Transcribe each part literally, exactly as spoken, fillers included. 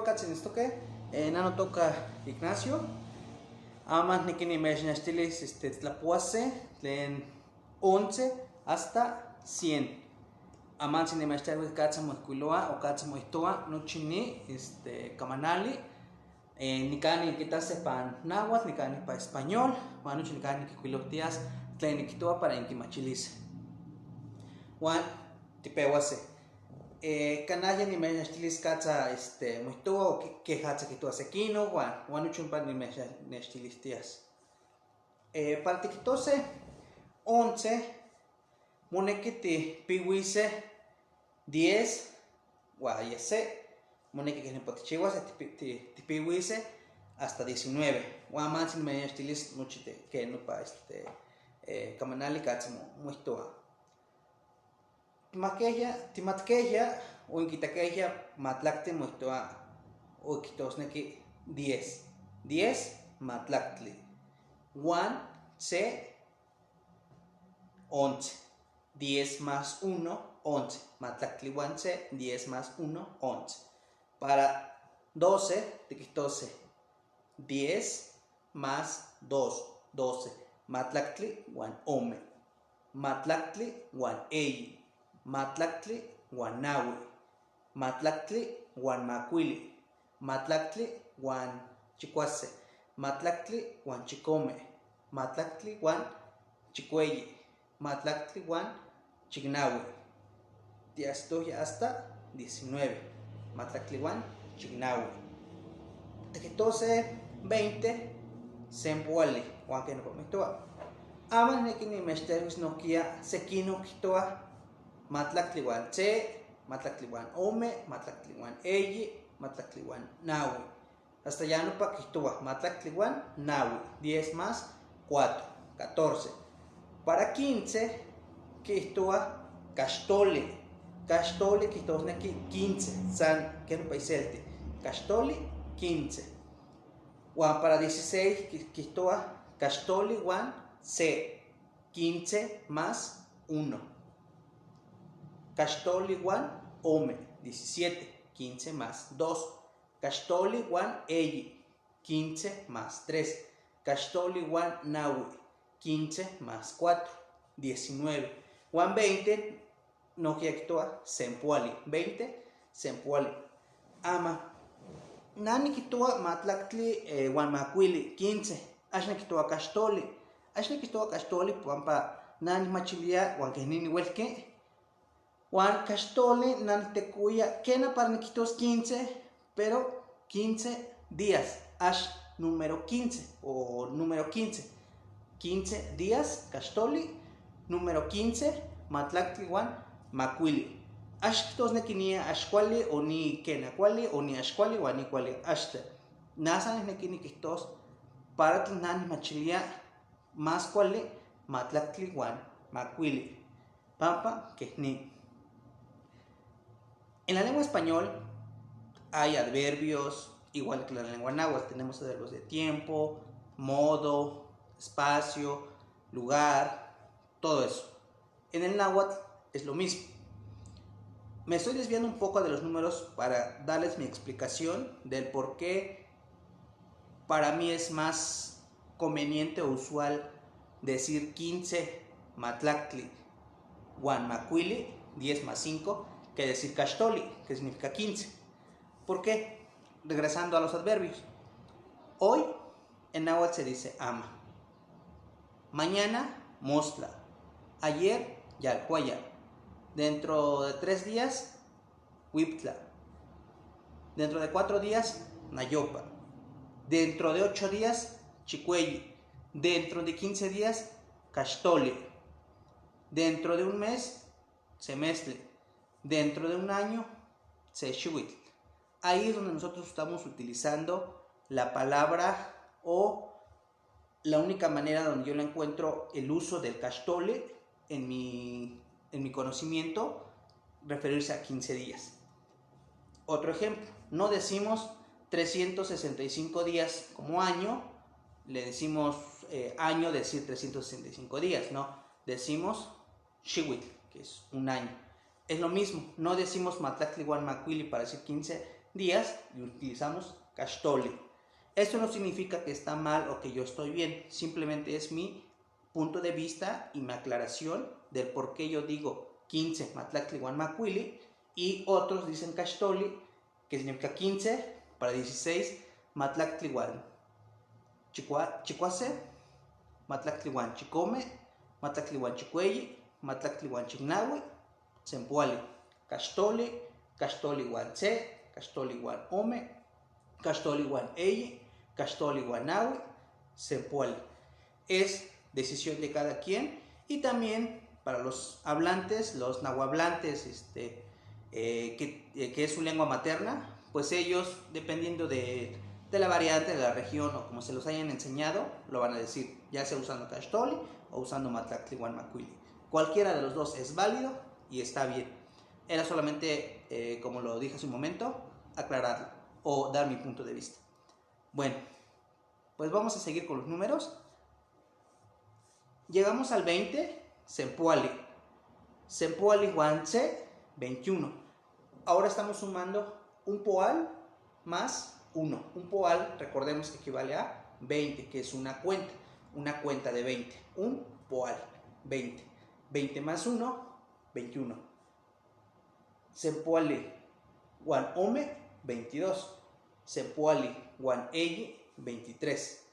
Katsin stoke, eh, nano toka Ignacio. Aman nikini mesh nashtilis este tlapuase tlen once hasta cien. Aman sin mesh tlapuase katsa moikuiloa o katsa moitoa nochini este kamanali. Eh, nikani kitase pan náhuatl, nikani pa español, huan nochi nikani kikuiloktias tlen nikitoa para inkimachilis. Huan tipewase. Eh, kanaya nimeshtilis katsa este moitoa o ke- kehatsa kitoa sekino, huan huan nochi ompa nimeshtilistías. Eh, para tikitose once, moneki tipiwise diez, huan yese, moneki keh nipotichiwas tipi- ti- tipiwise hasta diecinueve. Huan mansi nimeshtilis nochi te- ke nopa este eh, kamanali katsa mo- moitoa. Timatkehya, timatkehya o inkitakehya matlakti moitoa o kihtosneki diez. Diez, matlaktli. Huan se, once. Diez más uno, once. Matlaktli huan se, diez más uno, once. Para doce, tikihtose diez más dos, doce. Matlaktli huan ome. Matlaktli huan eyi. Matlaktli huan nahui. Matlaktli huan makuili. Matlaktli huan chikuase. Matlaktli huan chikome. Matlaktli huan chikueyi. Matlaktli huan chiknahui. Tiastohya hasta diecinueve. Matlaktli huan chiknahui. Tikihtose veinte, senpoali, huan keh nopa moitoa. Aman neki nimeshtelwis nohkia sekino kihtoa matlaktli huan se, matlaktli huan ome, matlaktli huan eyi, matlaktli huan nahui. Hasta ya nopa kihtoa matlaktli huan nahui, diez más cuatro, catorce. Para quince kihtoa kaxtoli. Kaxtoli kihtosneki quince, san keh nopa iselti. Kaxtoli, quince. Huan para dieciséis ki- kihtoa kaxtoli huan se, quince más uno. Kaxtoli huan ome, diecisiete. Quince más dos. Kaxtoli huan eyi, quince más tres. Kaxtoli huan nahui, quince más cuatro, diecinueve. Huan veinte nohkia kihtoa senpoali. Veinte, senpoali. Aman, nani kihtoa matlaktli eh, huan makuili, quince. Axan kihtoa kaxtoli. Axan kihtoa kaxtoli pampa nani machilia huan keh nin nihuelki. Huan kaxtoli nani tekoia kena para nikihtos quince, pero quince días, ax número quince o número quince. Quince días, kaxtoli, número quince, matlaktli huan makuili. Ax kihtosneki ni ax kuali o ni kena kuali o ni ax kuali huan ni kuali axtla. Neh san nikneki nikihtos para tlen nani machilia más kuali matlaktli huan makuili. Pampa keh nin. En la lengua español hay adverbios, igual que la lengua náhuatl, tenemos adverbios de tiempo, modo, espacio, lugar, todo eso. En el náhuatl es lo mismo. Me estoy desviando un poco de los números para darles mi explicación del por qué para mí es más conveniente o usual decir quince matlaktli huan makuili, diez más cinco, que decir kaxtoli, que significa quince. ¿Por qué? Regresando a los adverbios. Hoy en náhuatl se dice ama. Mañana, mostla. Ayer, yalkuaya. Dentro de tres días, huiptla. Dentro de cuatro días, nayopa. Dentro de ocho días, chikueyi. Dentro de quince días, kaxtoli. Dentro de un mes, semestle. Dentro de un año, sexihuitl. Ahí es donde nosotros estamos utilizando la palabra o la única manera donde yo le encuentro el uso del kaxtoli en mi, en mi conocimiento, referirse a quince días. Otro ejemplo, no decimos trescientos sesenta y cinco días como año, le decimos eh, año, decir trescientos sesenta y cinco días, no, decimos xihuitl, que es un año. Es lo mismo, no decimos matlaktli huan makuili para decir quince, días y utilizamos kastoli. Esto no significa que está mal o que yo estoy bien, simplemente es mi punto de vista y mi aclaración del por qué yo digo quince matlaktli uan makuili y otros dicen kastoli, que significa quince para dieciséis, matlaktli uan chikua-, chikuase, matlaktli uan chikome, matlaktli uan chikueyi, matlaktli uan chiknaui, sempoali, kastoli, kastoli uan se, kastoli uan ome, kastoli uan eyi, kastoli uan naui, sempoali. Es decisión de cada quien y también para los hablantes, los nahuablantes, este, eh, que, eh, que es su lengua materna, pues ellos, dependiendo de, de la variante, de la región o como se los hayan enseñado, lo van a decir, ya sea usando kastoli o usando matlaktli uan makuili. Cualquiera de los dos es válido y está bien. Era solamente, eh, como lo dije hace un momento, aclararlo o dar mi punto de vista. Bueno, pues vamos a seguir con los números. Llegamos al veinte, sempoali. Sempoali uan se, veintiuno. Ahora estamos sumando un poal más uno. Un poal, recordemos que equivale a veinte, que es una cuenta, una cuenta de veinte. Un poal, veinte. Veinte más uno, veintiuno. Sempoali uan ome, veintidós. Sempoali uan eyi, veintitrés.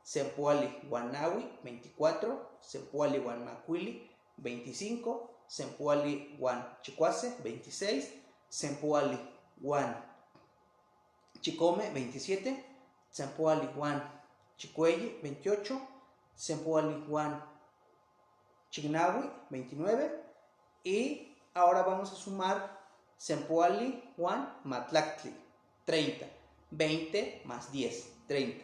Sempoali uan naui, veinticuatro. Sempoali uan makuili, veinticinco. Sempoali uan chikuase, veintiséis. Sempoali uan chikome, veintisiete. Sempoali uan chikueyi, veintiocho. Sempoali uan chiknaui, veintinueve. Y ahora vamos a sumar sempoali uan matlaktli, treinta. Veinte más diez, treinta.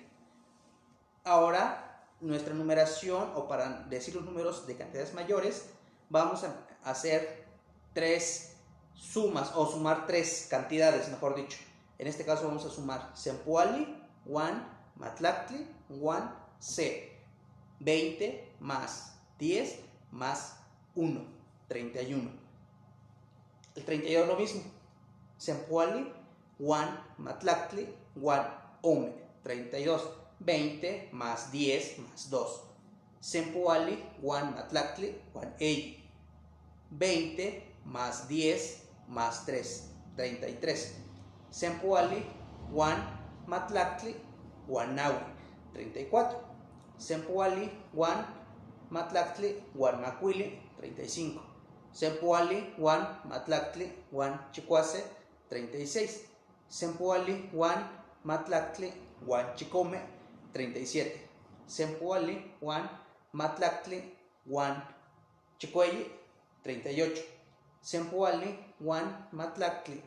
Ahora, nuestra numeración, o para decir los números de cantidades mayores, vamos a hacer tres sumas o sumar tres cantidades, mejor dicho. En este caso vamos a sumar sempoali uan matlaktli uan se. Veinte más diez más uno, treinta y uno. El treinta y dos lo mismo. Sempoali uan matlaktli uan ome, treinta y dos. Veinte más diez más dos. Sempoali uan matlaktli uan eyi. Veinte más diez más tres, treinta y tres. Sempoali uan matlaktli uan naui, treinta y cuatro. Sempoali uan matlaktli uan makuili, treinta y cinco. Sempoali uan matlaktli uan chikuase, treinta y seis. Sempoali uan matlaktli uan chikome, treinta y siete. Sempoali uan matlaktli uan chikueyi, treinta y ocho. Sempoali uan matlaktli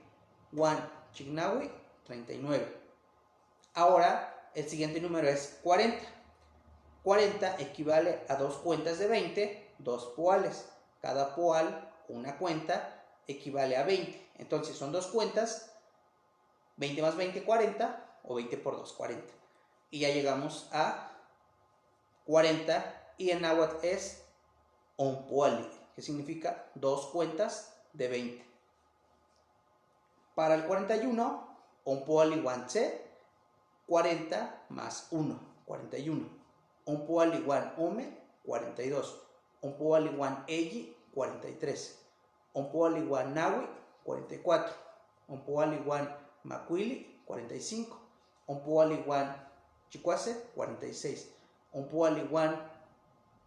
uan chiknaui, treinta y nueve. Ahora, el siguiente número es cuarenta. Cuarenta equivale a dos cuentas de veinte, dos poales. Cada poal, una cuenta, equivale a veinte. Entonces, son dos cuentas, veinte más veinte, cuarenta, o veinte por dos, cuarenta. Y ya llegamos a cuarenta, y en náhuatl es onpoali, que significa dos cuentas de veinte. Para el cuarenta y uno, onpoali uan se, cuarenta más uno, cuarenta y uno. Onpoali uan ome, cuarenta y dos. Onpoali uan eyi, cuarenta y tres. Onpoali uan naui, cuarenta y cuatro. Onpoali uan makuili, cuarenta y cinco. Onpoali uan chikuase, cuarenta y seis. Onpoali uan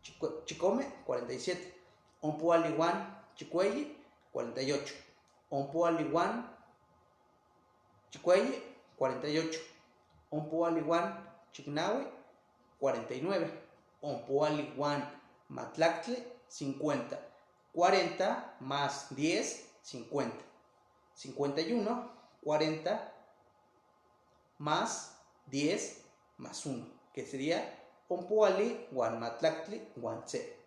chiku-, chikome, cuarenta y siete. Onpoali uan chikueyi, cuarenta y ocho. Onpoali uan chikueyi, cuarenta y ocho. Onpoali uan chiknaui, cuarenta y nueve. Onpoali uan matlaktli, cincuenta. Cuarenta más diez, cincuenta. Cincuenta y uno, cuarenta más diez más uno, que sería onpoali uan matlaktli uan se.